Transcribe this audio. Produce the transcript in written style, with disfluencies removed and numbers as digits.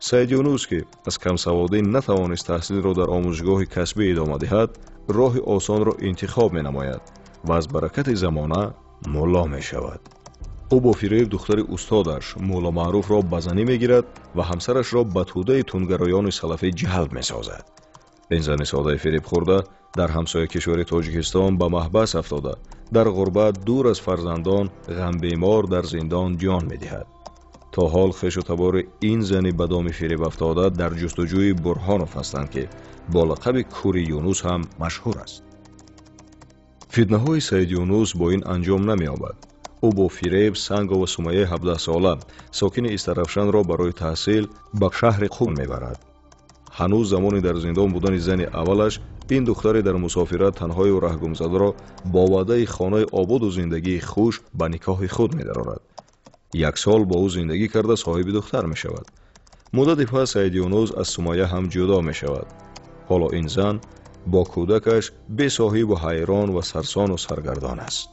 Саид Юнус, ки аз камсаводӣ натавонист таҳсилро дар омӯзишгоҳи касбӣ идома диҳад, роҳи осонро интихоб менамояд ва аз баракати замона мулло мешавад. Ӯ бо фиреб духтари устодаш Мулло Маъруфро ба занӣ мегирад ва ҳамсарашро ба тӯдаи тундгароёни салафӣ ҷалб месозад. Ин зани содаи фиребхӯрда дар ҳамсоя кишвари Тоҷикистон ба маҳбас афтода, дар ғурбат, дур аз фарзандон, ғамбемор дар зиндон ҷон медиҳад. То ҳол хешу табори ин зани ба доми фиреб афтода дар ҷустуҷӯи Бурҳонов ҳастанд, ки бо лақаби Кури Юнус ҳам машҳур аст. Фитнаҳои Саид Юнус бо ин анҷом намеёбад. Ӯ бо фиреб Сангова Сумайяи 17-сола, сокини Истаравшанро, барои таҳсил ба шаҳри Қум мебарад. Ҳанӯз замони дар зиндон будани зани аввалаш ин духтаре дар мусофират танҳою раҳгумзадаро бо ваъдаи хонаи ободу зиндагии хуш ба никоҳи худ медарорад. Як сол бо ӯ зиндагӣ карда, соҳиби духтар мешавад. Муддате пас Саид Юнус аз Сумайя ҳам ҷудо мешавад. Ҳоло ин зан бо кӯдакаш бесоҳибу ҳайрон ва сарсону саргардон аст.